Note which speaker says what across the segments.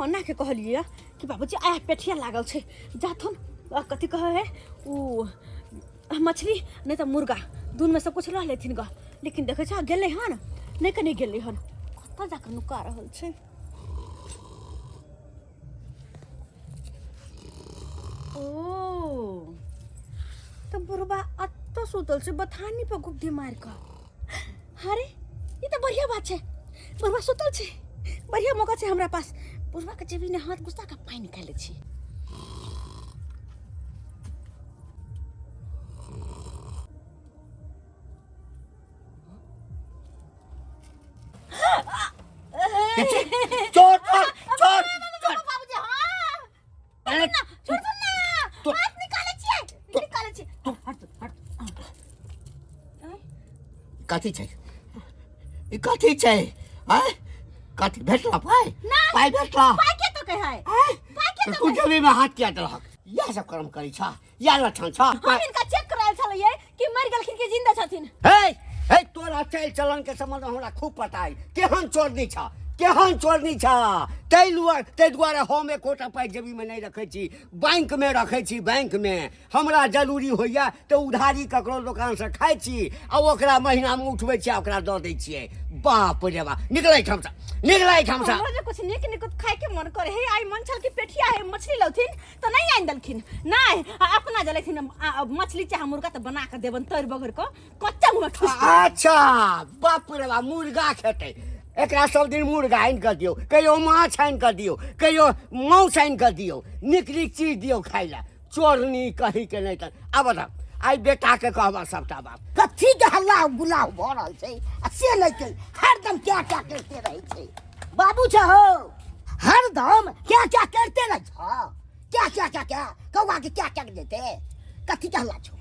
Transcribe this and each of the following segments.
Speaker 1: पन्ना के कहलिए कि बाबूजी आया पेठिया लागल छै जाथुन आ कथी कहै है उ मछली नहीं तऽ मुर्गा दुनू में सब कुछ लऽ लेथिन ग लेकिन देखै छ गेलै हन नहि कने गेलै हन कतऽ जाकऽ नुका रहल छै ओ तऽ बुढ़बा एतऽ सुतल छै बथानी पर गुड्डी मारि कऽ अरे ई तऽ बढ़िया बात छै बुढ़बा सुतल छै बढ़िया मौका छै हमरा पास बुढ़बा के जेबी ने हाथ घुसा कऽ पानि निकालि लै छी
Speaker 2: चोर चोर चोर चोर
Speaker 1: बाबूजी हाँ
Speaker 2: अरे
Speaker 1: छोड़ दो ना हाथ निकाले छियै निकाले छियै हट हट
Speaker 2: कथी छै ई कथी छै आँय कथी भेटला पाइ पाइ भेटला
Speaker 1: पाइ के तो कहे है
Speaker 2: आँय?
Speaker 1: पाइ के
Speaker 2: तऽ तू जेबीमे हाथ किया देलहक इएह सब कर्म करै छह इएह लक्षण छह
Speaker 1: हम इनका चेक करायल छलियै कि मरि गेलखिन कि जिंदा छथिन
Speaker 2: हे हे तोरा चालि चलन के संबंध हमरा खूब पता है केहन चोरनी छ केहन चोरनी छ ताहि दुआरे ताहि दुआरे हम एकोटा पाइ जेबीमे नहि रखै छी बैंकमे रखै छी बैंकमे हमरा जरूरी होइए तऽ उधारी ककरो दोकानसँ खाइ छी आ ओकरा महीनामे उठबै छी आ ओकरा दऽ दै छियै बाप रे बाप निकलै एहिठामसँ निकलै एहिठामसँ
Speaker 1: हमरो जे कुछ नीक निकुत खाय के मन करे हे आई मन छल कि पेठिया है मछली लौथिन तऽ नहीं आनि देलखिन नहीं आ अपना जलेथिन मछली चाहे मुर्गा तऽ बना के देबन तर बगर के कच्चा मुँह में ठुस के।
Speaker 2: अच्छा बाप रे बाप मुर्गा खेतै एकरा सब दिन मुर्गा आनि कऽ दियौ कहियो माछ आनि कऽ दियौ कहियो मांस आनि कऽ दियौ नीक नीक चीज दियौ खाइ लए चोरनी कही के नहि तऽ आब बताउ आइ बेटाके कहबह सबटा बात
Speaker 3: कथी के हल्ला गुल्ला भऽ रहल छै आ से नहि के हरदम क्या क्या करते रहै छै बाबू छ हो हरदम क्या क्या करते रहै छ क्या क्या क्या क्या कौआ के क्या क्या देते कथी के हल्ला छौ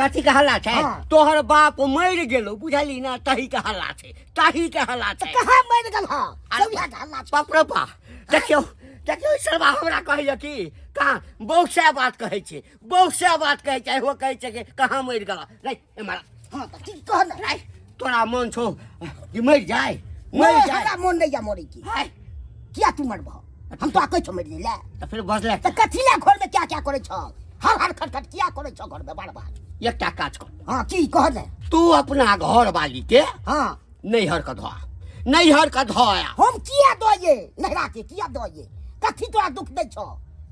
Speaker 2: कथी के हल्ला छै
Speaker 3: हाँ।
Speaker 2: तोहर बाप मरि गेलो बुझली ना तही के हल्ला छै तही के हल्ला
Speaker 3: तऽ
Speaker 2: छै
Speaker 3: कहाँ मरि गेल हँ सब इएह के हल्ला छौ
Speaker 2: बाप रे बा देखियौ देखियौ ई सरबा हमरा कहैया कि कहाँ बहुत सा बात कहै छै बहुत सा बात कहै छै इहो कहै छै कि कहाँ मरि गेला रे एम्हर आ।
Speaker 3: हँ तऽ की कह ने
Speaker 2: रे तोरा मन छौ कि मरि जाय मरि
Speaker 3: नहि,
Speaker 2: जाय
Speaker 3: हमरा मोन नहि यऽ मरै के
Speaker 2: हाय
Speaker 3: किया तू मरबह हम तो कहै छौ मरि गेलै
Speaker 2: तऽ फेर बजले
Speaker 3: तऽ कथी लए घरमे क्या क्या करै छौ हर हर खटखट किया करै छौ घरमे बार बार
Speaker 2: एकटा काज कर
Speaker 3: हँ की कह ने
Speaker 2: तू अपना घर वाली के
Speaker 3: हँ
Speaker 2: नैहर के धोआ नैहर के धोआ
Speaker 3: हम किया दइए नहरा के किया दइए कथी तोरा दुख दै छौ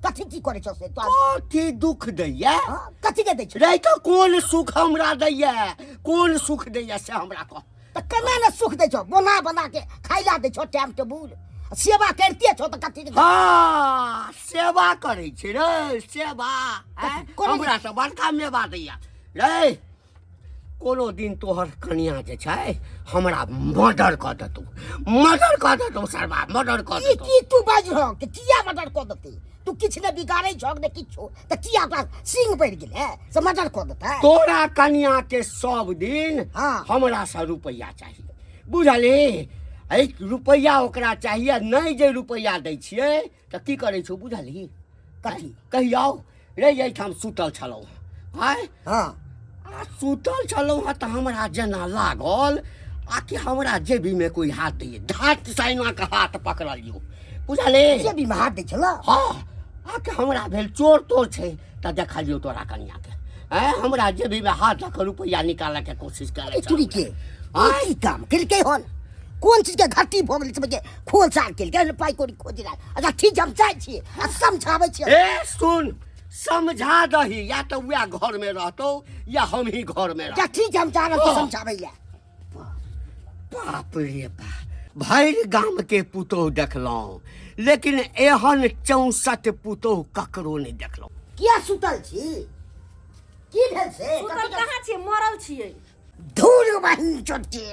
Speaker 3: कथी की करै छौ से तोरा
Speaker 2: कथी दुख दैया
Speaker 3: हँ कथी के दै छौ
Speaker 2: रे तऽ कोन सुख हमरा दैया कोन सुख दैया से हमरा कह
Speaker 3: तऽ केना ने सुख दै छौ बना बना के खाइला दै छौ टाइम टेबुल सेवा करिते छौ तऽ कथी के
Speaker 2: हँ सेवा करै छै रे सेवा आँय?
Speaker 3: कोन-
Speaker 2: हमरा तऽ बड़का मेवा दैया रे कोनो दिन तोहर कनिया जे छै हमरा मर्डर कऽ देतौ मर्डर कऽ देतौ सरबा मर्डर कऽ
Speaker 3: ई
Speaker 2: देतौ
Speaker 3: की तू बाजि रहल कि किया मर्डर कऽ देतै तू किछु नहि बिगाड़ै छौ ने किछु तऽ किया ओकरा सिंग बढ़ि गेलै से मर्डर कऽ देतै
Speaker 2: तोरा कनिया के सब दिन
Speaker 3: हाँ।
Speaker 2: हमरा से रुपैआ चाही बुझली एहि रुपैआ ओकरा चाहिए नहि जे रुपैआ दै छियै तऽ की करै छौ बुझलही
Speaker 3: कथी?
Speaker 2: कहियौ रे एहिठाम सुतल छलहुँ आँय
Speaker 3: हँ
Speaker 2: आ सुतल छलहुँ हँ तऽ हमरा जेना लागल आ कि हमरा जेबीमे कोइ हाथ दैए धात साइनाके हाथ पकड़लियौ बुझले
Speaker 3: जेबीमे हाथ दै छल
Speaker 2: हँ आ कि हमरा भेल चोर तोर छै तऽ देखलियौ तोरा कनियाके आँय हमरा जेबीमे हाथ दऽ कऽ रुपैआ निकालऽके कोशिश करै
Speaker 3: तुरी के
Speaker 2: आँय
Speaker 3: की काम केलकै हन कोन चीज के घाटी भऽ गेलै समझ खोल साल केलकै हन पाइ कौड़ी खोज रहा अच्छा ठीक छै, हम जाइ छियै आ समझाबै छियै
Speaker 2: ए सुन समझा दही या तऽ वएह घर में रहतौ या हम ही घर में
Speaker 3: अच्छा ठीक छै, हम जा रहल छियै समझाबै लए
Speaker 2: बाप रे बाप भरि गाम के पुतोह देखलहुँ लेकिन एहन 64 पुतोह ककरो नहि देखलहुँ
Speaker 3: किया सुतल छी की भेल से
Speaker 1: सुतल कहाँ छियै मरल छियै
Speaker 3: धूर बहिन चोटे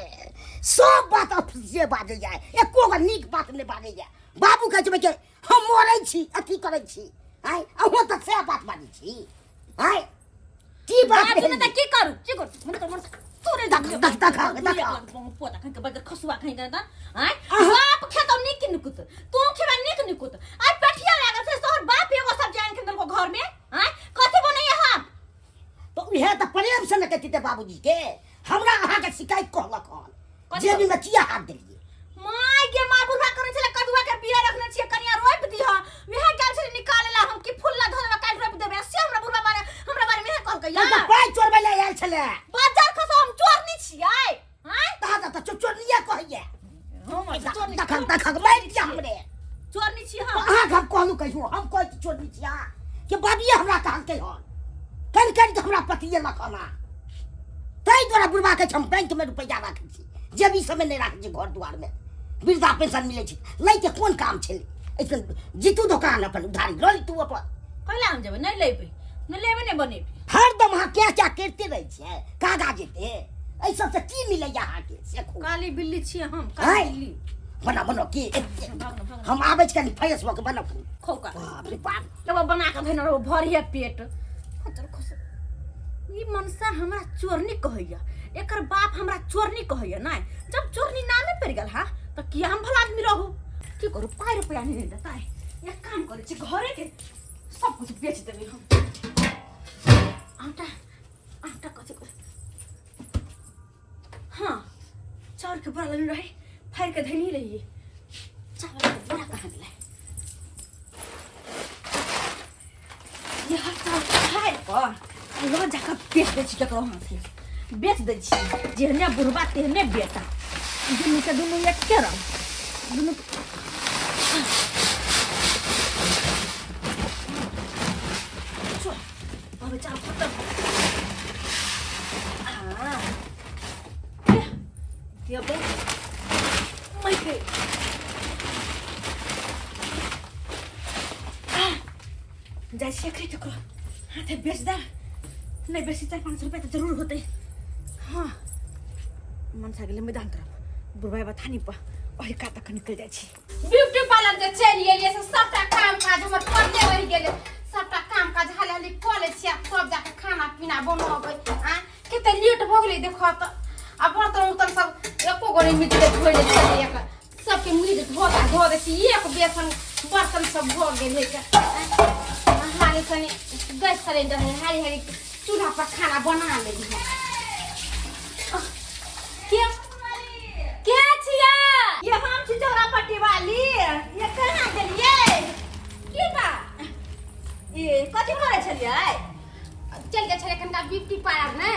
Speaker 3: सब बात अफसे बाजै जाय एको गो नीक बात नहि बाजै जाय बाबू कहै छै के हम मरै छी अथी करै छी आँय अहूँ तऽ सएह बात बाजै छी आँय की बात
Speaker 1: बाजू
Speaker 3: भेल
Speaker 1: ने तऽ की करू की करू मन कर मन तोरे
Speaker 3: देख, देख, देख, देख।
Speaker 1: पोता खाइ के बगर खसुआ खाइ के तऽ आँय बाप खेतौ नीक निकुत तू खेबा नीक निकुत आइ पेठिया लागल छै तोहर बाप एगो सब जान के देलको घर में आँय कथी बनैया हम
Speaker 3: तऽ उएह तऽ प्रेम से ने कहती बाबूजी के हमरा अहाँके शिकायत कहलक हन
Speaker 1: कथी
Speaker 3: जेबीमे किया हाथ देलियै
Speaker 1: माय गे माय बुढ़ा करै छलै कदुआ के बिया रखने छियै कनिया रोपि दिह
Speaker 3: छलै।
Speaker 1: बज्जर खसो, हम चोरनी छियै? आँय?
Speaker 3: तहाँ तऽ चोरनिये कहैया।
Speaker 1: हम चोरनी?
Speaker 3: दखन दखन मारि दिया हमरे।
Speaker 1: चोरनी छी हम?
Speaker 3: अहाँके हम कहलहुँ कहियो, हम कहै छी चोरनी छी अहाँ कि बाबिये हमरा कहलकै हन, कनि कनि कऽ हमरा पतिये लखन। ताहि दुआरे बुढ़बा कहै छै हम बैंकमे रुपैआ राखै छी, जेबी सबमे नहि राखै छी। घर दुआरमे वृद्धा पेंशन मिलै छै, लैके कोन काम छलै? ऐसन जीतू दोकान अपन उधारी लऽ ली तू अपन।
Speaker 1: कैला हम जेबै? नहि लेबै, नहि लेबै, नहि बनेबै।
Speaker 3: हरदम अहाँ क्या क्या करिते रहै छियै, कागा जेतै? एहि सबसँ की मिलैया अहाँके से खूब?
Speaker 1: काली बिल्ली छियै हम, काली बिल्ली।
Speaker 3: बना बनो की हम आबै छी, कनि फ्रेश भऽ कऽ बनाउ कनि।
Speaker 1: खौका।
Speaker 3: बाप रे बाप।
Speaker 1: तब बना कऽ धैने रहू भरिए पेट। चल खुश। ई मनसा हमरा चोरनी कहैया, एकर बाप हमरा चोरनी कहैया। नहि, जब चोरनी नामे पड़ि गेल हा तऽ किया हम भला आदमी रहू? की करू, पाइ रुपैआ नहि देतै। एक काम करै छी, घरे के सब कुछ बेच देबै हम। आटा, आटा कथी कर? हाँ, चाउर के बोरा लेने रहे, फाड़ि के धैनी रहिए। चावल के बोरा कहाँ गेलै? यह चाउर फाड़ि कऽ लऽ जाकऽ बेच दै छी, ककरो हाथे बेच दै छी। जेहने बुढ़बा तेहने बेटा, दुनू के दुनू एके रंग दुनू। चल, अब चाउर खतम। आ देबै मइके। जाइ छियै एकरे ककरो हाथे बेच दे, नहि बेसी 4-5 रुपया तऽ जरूर होतै। हाँ, मनसा गेलै मैदान तरफ, बुढ़बा बथानी पर ओहि कात तक निकलि जाइ छी।
Speaker 4: ब्यूटी पार्लर जे चलि गेलियै से सबटा काम काज हमर पड़ले रहि गेलै। सबटा काम काज हाली हाली कऽ लै छियै आ तब जाके खाना पीना बनबै। आ कते लेट भऽ गेलै देखऽ तऽ। आ बर्तन उर्तन सब एको गो नहि मिटलै, धोइ लै छलियै। एक सबके मीट धो धो दै छी, एक बेसन बर्तन सब भऽ गेल है। हाली सनी गैस सिलेंडर है, हाली हाली चूल्हा पर खाना बना लेलियै। के के छियै?
Speaker 1: ये हम छी चौरा पट्टी वाली। ये कहाँ गेलियै?
Speaker 4: की बा?
Speaker 1: ये कथी करै छलियै?
Speaker 4: चल गेल छलै कनिका ब्यूटी पार्लर ने,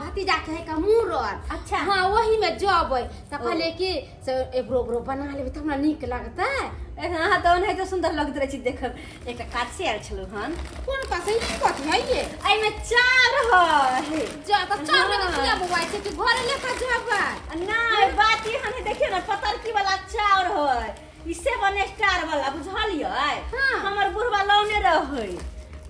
Speaker 4: भतीजा के है का मूड़न।
Speaker 1: अच्छा।
Speaker 4: हाँ, वही में जबै तऽ कहलियै कि से एब्रो उब्रो बना लेबै तऽ हमरा नीक लगतै।
Speaker 1: एखन अहाँ तऽ ओनाहिते सुन्दर लगैत रहै छी देखब। एकटा काज से आयल छलहुँ हन।
Speaker 4: कोन काज है? ई कथी है ये?
Speaker 1: एहिमे चार है।
Speaker 4: जा तऽ चार लगे किया बौआइ छै कि घरे लेकर जेबै?
Speaker 1: नहि, बात ई हन, देखियौ ने, पतरकी वाला चाउर है ई, सेवन स्टार वाला, बुझलियै?
Speaker 4: हाँ।
Speaker 1: हमर बुढ़वा लौने रहै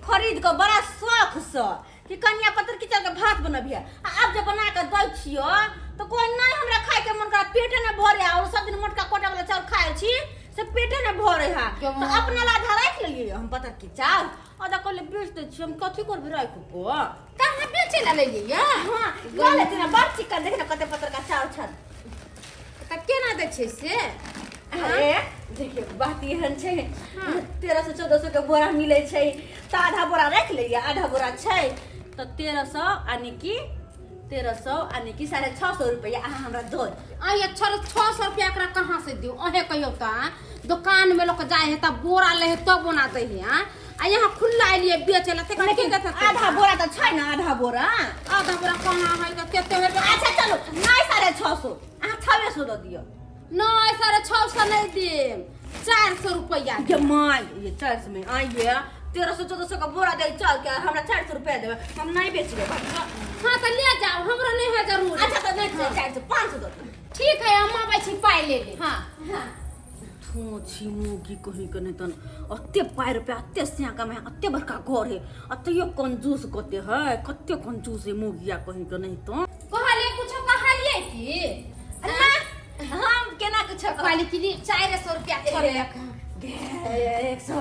Speaker 1: खरीद कऽ बड़ा शौख से कि कनिया पतरकी चाउर के भात बनबिहे। आ आब जे बना कऽ दै छियो तऽ कोई नहि हमरा खाय के मन करा, पेटे नहि भरे। और सब दिन मोटका कोटा वाला चाउर खाय छी से पेटे नहि भरे है।
Speaker 4: क्यों?
Speaker 1: तऽ अपना ला आधा राखि लेलियै हम पतरकी चाउर, आधा कहलियै बेच दै छियै। हम कथी करबै राखि कऽ?
Speaker 4: कहाँ बेचे ला लेलियै?
Speaker 1: हाँ, लऽ लेथिन ने, बड़ चिकन। देख ने कते पतरका चाउर छल।
Speaker 4: तऽ केना दै छै से?
Speaker 1: अरे देखियौ, बात एहन छै, 1300-1400 के बोरा मिलै छै तऽ आधा बोरा राखि लैया, आधा बोरा छै तऽ 1300 यानी कि 1300 यानी कि 650 रुपैआ अहाँ हमरा दऽ दिअ।
Speaker 4: आ 600 रुपया एकरा कहाँ से दियौ? अहें कहियौ तऽ आँ? दुकान में लोग जाए है तब बोरा ले है तब बना दे है। आँ? आ यहाँ खुला एलियै बेचे ला, तेकरा के देतै?
Speaker 1: आधा बोरा तऽ छै ने, आधा बोरा।
Speaker 4: आधा बोरा कहाँ है तऽ कते हेबै?
Speaker 1: अच्छा चलू, नहि 650, अहाँ 600 दऽ दिअ।
Speaker 4: नहि, 650 नहि देब, 400 रुपया।
Speaker 1: ये माय, ये 400 में आइए? 1300-1400 का बोरा दे चल के हमरा 400 रुपया देबै? हम नहीं बेचबै।
Speaker 4: हाँ तऽ ले जाओ, हमरो नहीं है जरूर।
Speaker 1: अच्छा तऽ नहीं, 400, 500 दऽ दिअ।
Speaker 4: ठीक है, हम आबै छी पाइ ले ले।
Speaker 1: हाँ।
Speaker 4: हाँ।
Speaker 1: थो छी मुगी कहीं के नहीं तन, अते पाइ रुपया, अते सियाका में, अते बड़का घर है, अते कंजूस कते है, कते कंजूस है मुगिया कहीं के नहीं तो।
Speaker 4: कहलिए कुछो कहलिए की?
Speaker 1: ना, हम केना कुछो कहब?
Speaker 4: कहली कि 400 रुपया छोड़े।
Speaker 1: एक सौ।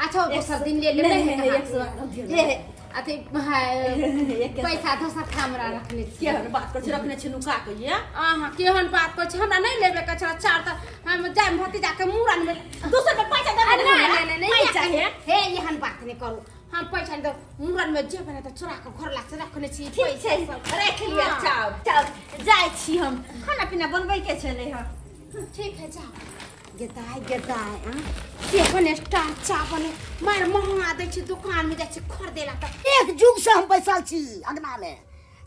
Speaker 4: अच्छा, दोसर दिन ले लेबै।
Speaker 1: नहीं, नहीं, 100 दियौ ने।
Speaker 4: हे अथी है,
Speaker 1: एक सौ।
Speaker 4: पैसा दोसर हमरा रखने छी।
Speaker 1: केहन बात करै छी, रखने छी नुका के ये।
Speaker 4: अहाँ केहन बात करै छी? हमरा नहि लेबे के छल चार तऽ हम जायब भतीजा के मूड़न में।
Speaker 1: दोसर पे पैसा
Speaker 4: आ,
Speaker 1: दे।
Speaker 4: नहीं नहीं नहीं।
Speaker 1: पैसा है।
Speaker 4: हे, एहन बात नहि करू, हम पैसा नहि देब। मूड़न में जेबै ने तऽ चोरा के घर ला से रखने छी
Speaker 1: ठीक छै,
Speaker 4: पैसा सब।
Speaker 1: राखि लिअ।
Speaker 4: हाँ।
Speaker 1: चाउर चाउर, जाइ छी हम, खाना पीना बनबै के छलै हँ।
Speaker 4: ठीक है, जाओ।
Speaker 3: गेदाय गेदाय आ
Speaker 4: सेवन स्टार चावल मार महंगा दै छै, दुकान में जाइ छै खरीदे ला तऽ।
Speaker 3: एक जुग से हम बैसल छी अंगना में।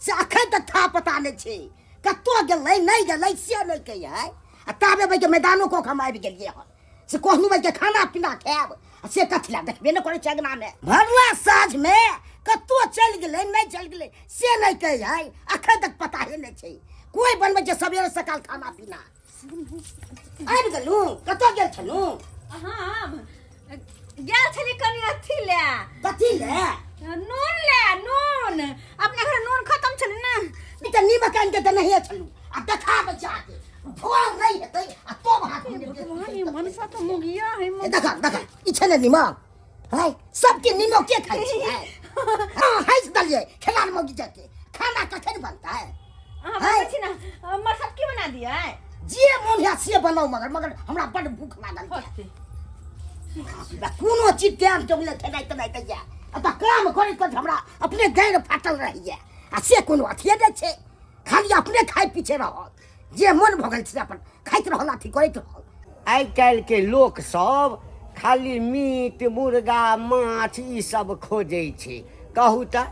Speaker 3: से अखन तक था पता नहि छै कतऽ गेलै नहि गेलै से नहि कहै है आ ताबे भाइके मैदानो कऽ हम आबि गेलियै हन से कहलहुँ भाइके खाना पीना खायब आ से कथी लए देखबे नहि करै छै अङ्गनामे भरला साँझमे कतौ चलि गेलै नहि चलि गेलै से नहि कहै है अखन तक पताहे नहि छै कोइ बनबै छै सवेरे सकाल खाना पीना आबि गेलहुँ कतऽ गेल छलहुँ
Speaker 1: हाँ गेल छली कनि अथी ले
Speaker 3: कथी ले
Speaker 1: नून ले नून अपना घर नून खत्म छलै ने
Speaker 3: ई तऽ नीमक आनि के तऽ नहिए छलहुँ आ देखाबै छै आके भोर नहि हेतै आ तब हाथ में
Speaker 1: भगवान ई मनसा तो मुगिया है
Speaker 3: ए, देख देख ई छै ने नीमक है सबके नीमक के खाइ छै है हाँ हँसि देलियै खेलार मौगी जाके खाना कखन बनतै
Speaker 1: अहाँ बनबै छी ने हमर सब की बना दियै
Speaker 3: जे मोन है से बनाउ मगर मगर हमरा बड्ड भूख लागल छै कोनो चीज टाइम टेबुल खेनाइ तेनाइ दैया एतऽ काम करैत करैत हमरा अपने गाँड़ फाटल रहैया आ से कोनो अथिए नहि छै खाली अपने खाइ पीछे रहल जे मन भऽ गेल से अपन खाइत रहल अथी करैत रहल
Speaker 2: आइ काल्हिके लोक सब खाली मीट मुर्गा माछ ई सब खोजै छै कहू तऽ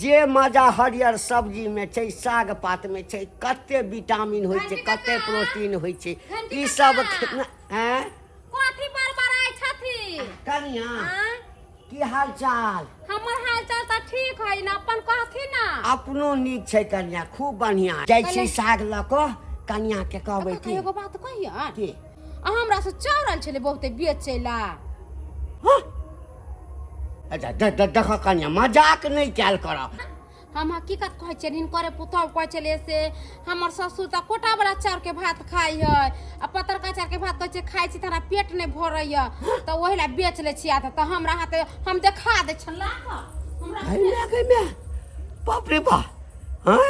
Speaker 2: जे मजा हरियर सब्जीमे छै साग पातमे छै कते विटामिन होइ छै कते प्रोटीन होइ छै ई सब आँय
Speaker 4: कथी बड़बड़ाइ छथिन
Speaker 2: कनिया
Speaker 4: आँय?
Speaker 2: की हाल चाल
Speaker 4: हमर हाल चाल तऽ ठीक है ने अपन कहथिन ने
Speaker 2: अपनो नीक छै कनिया खूब बढ़िया जाइ छी साग लऽ कऽ कनिया के कहबै
Speaker 4: काका
Speaker 2: की
Speaker 4: एगो बात कहियन
Speaker 2: की
Speaker 4: आ हमरा से चाउर छलै बहुते बेचै ला
Speaker 2: हँ? अच्छा देख कनिया मजाक नहि कयल करब
Speaker 4: हम हकीकत कहै छियनि हिनकरे पुतहु कहै छलै से हमर ससुर तऽ कोटावला चाउरके भात खाइ है आ पतरका चाउरके भात कहै छै खाइ छी तऽ हमरा पेट नहि भरैए तऽ ओहि लए बेच लै छियै तऽ हमरा हाथे हम देखा दै छियनि ला कऽ हमरा
Speaker 2: है माय गे माय बाप रे बा हँ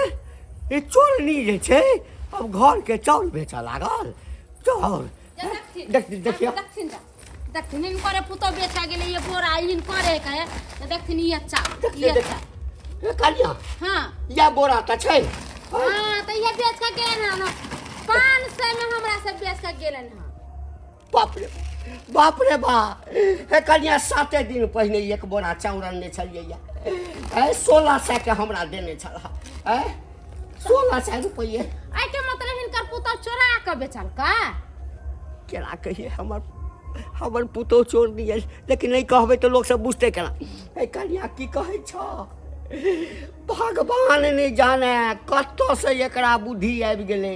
Speaker 2: ई चोरनी जे छै अब घरके चाउर बेचऽ लागल चाउर
Speaker 4: देखथिन
Speaker 2: देखियौ
Speaker 4: देखथिन तऽ देखथिन हिनकरे पुतहु बेच कऽ गेलै ये बोरा हिनकरे के तऽ देखथिन ई चाउर ई
Speaker 2: देखियौ कनिया
Speaker 4: हाँ
Speaker 2: इएह बोरा तऽ छै
Speaker 4: हाँ तऽ इहे बेच कऽ गेलन हन 500 में हमरा से बेच कऽ गेलन हन
Speaker 2: बाप रे बाप रे बा हे कनिया 7 दिन पहिने एक बोरा चाउर अनने छलियै ए 1600 के हमरा देने छल ए 1600 रुपये
Speaker 4: एहिके मतलब हिनकर पुतहु चोरा कऽ बेचलका
Speaker 2: केना कहिए हमर हमर पुतोह चोर दिए लेकिन नहि कहबै तऽ लोक सब बुझतै केना हे कनिया की कहै छ भगवान नहि जाने कतऽसँ एकरा बुद्धि आबि गेलै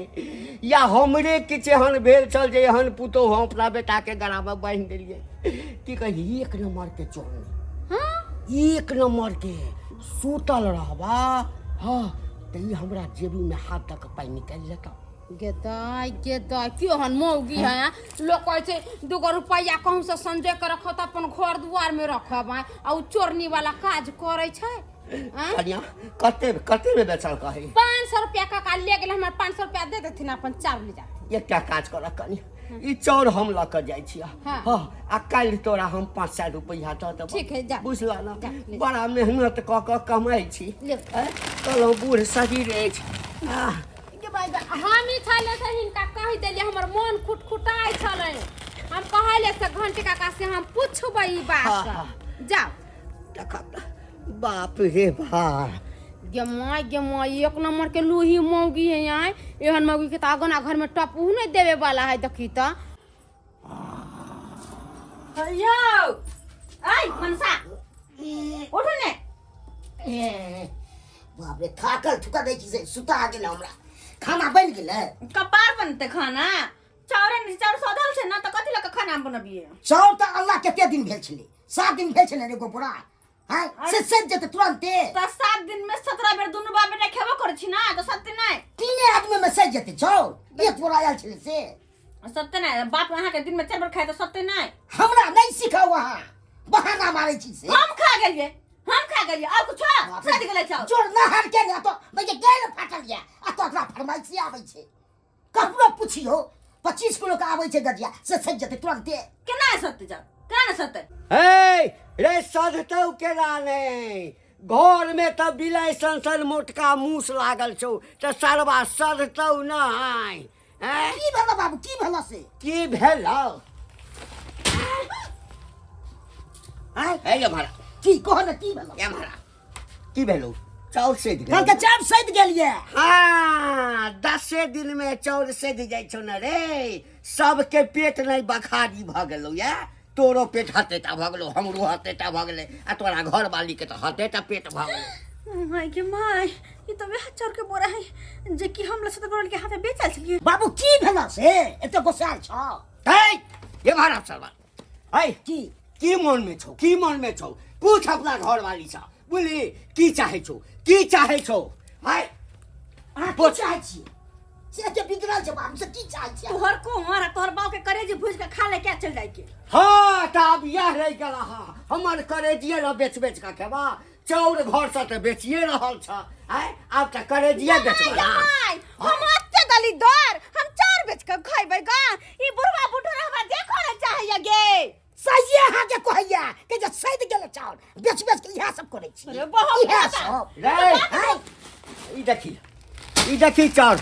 Speaker 2: या हमरे किछु एहन भेल छल जे एहन पुतोह हम अपना बेटाके गरामे बान्हि देलियै की कही एक नम्बरके चोर
Speaker 4: हाँ
Speaker 2: एक नम्बरके सुतल रहबा हँ तऽ ई हमरा जेबीमे हाथ दऽ कऽ पाइ निकालि लेतौ
Speaker 4: गे दाइ गे दाइ केहन मौगी है लोक कहै छै दूगो रुपैआ कहूँ से संजय के रखो तऽ अपन घर दुआर में रखब आँय आ उ चोरनी वाला काज करै छै आँय
Speaker 2: कनिया कते कते में बेचल कही
Speaker 4: 500 रुपया काका ले गेल हमर 500 रुपया दे देथिन अपन चाउर ले जाथिन
Speaker 2: एकटा काज कर कनि ई चाउर हम लऽ कऽ जाइ छियै
Speaker 4: हाँ।
Speaker 2: हँ आ काल्हि तोरा हम 500 रुपैआ दऽ देबौ
Speaker 4: ठीक है, जा।
Speaker 2: बुझल ना
Speaker 4: जा, ले।
Speaker 2: बड़ा मेहनत कऽ कऽ कमाइ छी
Speaker 4: ले।
Speaker 2: आँय, कहलहुँ बूढ़ शरीर अछि आह,
Speaker 4: हम ई छलै से हिनका कहि देलियै हमर मोन खुटखुटाइ छलै हम कहले से घंटी काका से हम पूछबै ई बात
Speaker 2: हाँ, हाँ।
Speaker 4: जाओ
Speaker 2: देखब तऽ बाप रे बाप
Speaker 4: गे माय गे माय एक नंबर के लूही मौगी है यहाँ एहन मौगी के तऽ अगना घर में टपू नहीं देवे वाला है देखी तऽ
Speaker 1: यौ ऐ मनसा उठू ने
Speaker 3: ए, बाप रे थाकल थुकल रहै छी से सुता गेल हमरा खाना बनि गेलै
Speaker 1: कपार बनतै खाना चाउरे ने चाउर सधल छै ने तऽ कथी लऽ कऽ खाना बनबियै
Speaker 3: चाउर तऽ अल्लाह कते दिन भेल छलै 7 दिन भेल छलै रे गोपुरा हैं से सधि जेतै तुरन्ते
Speaker 1: तऽ 7 दिन में 17 बेर दुनू बाप बेटा खेबो करै छी ना तऽ सत्य नहि
Speaker 3: तीने आदमी में सधि जेतै चाउर एक बोरा आयल छलै से
Speaker 1: सत्य नहि बाप अहाँके दिन में चारि बेर खाइ तऽ सत्य नहि
Speaker 3: हमरा नहि सिखाउ अहाँ बहाना मारै छी से
Speaker 1: हम खा गेलियै हम खा गेलियै आब कुछो सधि गेलै चाउर
Speaker 3: जोर नहर के ने तो भैया गेल फाटल या आ तो ओकरा फरमाइशी आबै छै ककरो पुछियो 25 किलो के आबै छै गजिया से सधि जेतै तुरन्ते
Speaker 1: केना सत्य जाउ केना नहि सत्य
Speaker 2: हे रे सधतौ केना नहि घरमे तऽ बिलाइ सन सन मोटका मूस लागल छौ तऽ सरवा सधतौ नहि आँय?
Speaker 3: की भेलो बाबू की भेलो से
Speaker 2: की भेलौ
Speaker 3: आँय
Speaker 2: हे एम्हर
Speaker 3: की कह ने की भेलो
Speaker 2: एम्हर की भेलौ चाउर सधि गेल।
Speaker 3: कहलकै चाउर सधि गेल ये।
Speaker 2: हाँ, 10 दिन में चाउर सधि जाइ छौ ने रे, सबके पेट नहि बखारी भऽ गेलौ या। तोरो पेट हतेटा भऽ गेलौ, हमरो हतेटा भऽ गेलै, आ तोरा घरवाली के तऽ हतेटा पेट भऽ गेलै।
Speaker 1: My के my, ई तऽ वएह चाउर के बोरा है जे कि हम लसत बोरा के हाथे बेचल छलियै।
Speaker 3: बाबू की भेल से एते गोसायल छौ?
Speaker 2: है ये महाराज सरवा है।
Speaker 3: की
Speaker 2: की मन में छौ, की मन में छौ? पूछ अपना घरवाली सँ, बुझली? की चाहै छौ, की चाहै छौ? है
Speaker 3: अहाँ की चाहै छियै से एते बिगड़ल छै बाबू, से की चाहै छियै?
Speaker 1: तोहर कोहर आ तोहर बाप के करेजी भुज के खा ले क्या चल जाय के।
Speaker 2: हाँ, तऽ आब इएह रहि गेल। हाँ, हमर करेजिए ल बेच बेच कऽ खेबा? चाउर घर से तऽ बेचिए रहल छ, आँय? आब तऽ करेजिए बेचबा ना।
Speaker 1: माय, हम एते दली दर हम चाउर बेच के खैबै गा? ई बुढ़वा बुढ़वा हमरा देखो ने चाहैया गे।
Speaker 3: सहिए अहाँके कहैया कि जे सैद गेल चाउर बेच बेच के इएह सब करै छी।
Speaker 1: अरे बहुत
Speaker 3: इएह
Speaker 1: ज्यादा।
Speaker 3: सब
Speaker 2: रे
Speaker 3: आँय,
Speaker 2: ई देखी, ई देखी, चाउर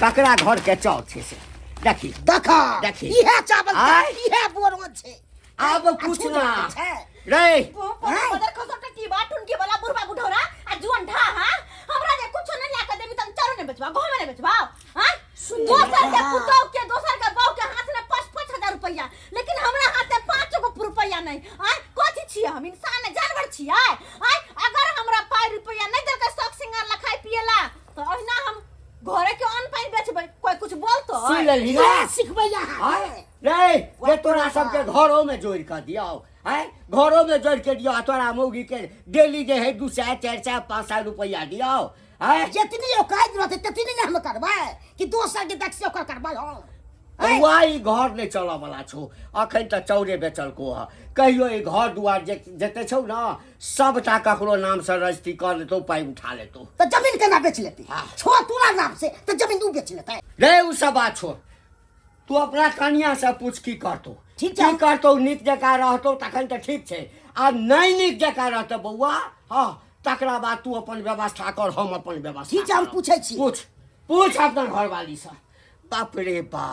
Speaker 2: ककरा घर के चाउर छै से देखी।
Speaker 3: देख।
Speaker 2: देखी।
Speaker 3: इएह चावल
Speaker 2: आँय।
Speaker 3: इएह बोरो छै।
Speaker 2: आब
Speaker 3: आ
Speaker 2: पूछ
Speaker 3: झूठ
Speaker 2: ना।
Speaker 3: बाजै छै।
Speaker 2: रे
Speaker 1: बदर खसो टीबा टुनकी वाला बुढ़वा बुढ़ौरा आ जुअन ढा। हां, हमरा जे कुछो नहीं ला के देबी त हम चाउर नहीं बेचबा, गहूं नहीं बेचबा। हां, दोसर के पुतोह के, दोसर के बहू के हाथ में 5-5 हजार रुपया, लेकिन हमरा हाथ में 5 गो रुपया नहीं। आय, कथी छियै हम? इंसान है जानवर छियै? आय, अगर हमरा पाई रुपया नहीं देलकै शौक सिंगार ला, खाय पिए ला, तो ओहिना हम घरे के अन्न पानि बेचबै। कोई कुछ बोलतो?
Speaker 2: सुन लेलही ना?
Speaker 3: इएह सिखबै अहाँके।
Speaker 2: आँय रे, जे तोरा सबके घरो में जोड़ि कऽ दियौ, आँय, घरो में जोड़ि के दियौ, आ तोरा मौगी के डेली जे है 200, 400, 500 रुपैआ दियौ, आँय?
Speaker 3: जितनी औकात रहतै ततनी ने हम करबै कि दोसर के देख से ओकर करबै हम? आँय?
Speaker 2: बौआ, ई घर नहि चलऽ वाला छौ। अखन तऽ चाउरे बेचलको हँ, कहियो ई घर दुआर जे जते छौ ने, सबटा ककरो नामसँ रजिस्ट्री कऽ लेतौ, पाइ उठा लेतौ।
Speaker 3: तऽ जमीन केना बेच लेतै?
Speaker 2: हाँ।
Speaker 3: छो तोरा नाम से तऽ जमीन उ बेच लेतै?
Speaker 2: रे, उ सब बात छोड़, तू अपना कनिया से पूछ की करतौ।
Speaker 3: ठीक छै।
Speaker 2: की करतौ? नीक जकाँ रहतौ तखन तऽ ठीक छै, आ नहि नीक जकाँ रहतौ बौआ, हँ, तकरा बाद तू अपन व्यवस्था कर, हम अपन व्यवस्था
Speaker 3: ठीक छै, हम
Speaker 2: करब।
Speaker 3: पूछै छी।
Speaker 2: पूछ, पूछ अपना घरवाली से। बाप रे बा,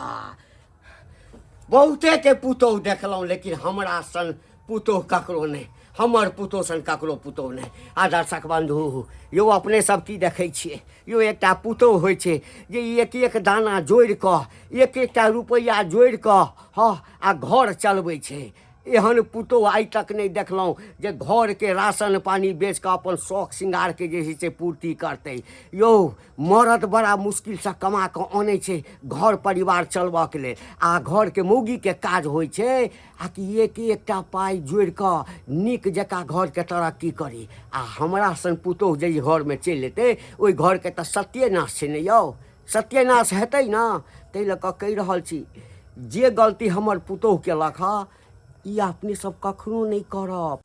Speaker 2: बहुते के पुतोह देखलहुँ, लेकिन हमरा सन पुतोह ककरो नहि, हमर पुतोह सन ककरो पुतोह नहि। आ दर्शक बन्धु यौ, अपने सब की देखै छियै यौ? एकटा पुतोह होइ छै जे एक एक दाना जोड़ि कऽ, एक एकटा रुपैआ जोड़ि कऽ, हँ, आ घर चलबै छै। एहन पुतोह आइ तक नहि देखलहुँ जे घरके राशन पानी बेच कऽ अपन शौक श्रृंगारके जे छै से पूर्ति करतै। यौ, मरद बड़ा मुश्किलसँ कमा कऽ अनै छै घर परिवार चलबऽके लेल, आ घरके मौगीके काज होइ छै आ कि एक एकटा पाइ जोड़ि कऽ नीक जकाँ घरके तरक्की करी। आ हमरा सन पुतोह जाहि घरमे चलि एतै, ओहि घरके तऽ सत्यनाश छै ने यौ, सत्यनाश हेतै ने। ताहि लऽ कऽ कहि रहल छी, जे गलती हमर पुतोह केलक हँ, ई अपने सब कखनो नहि करब।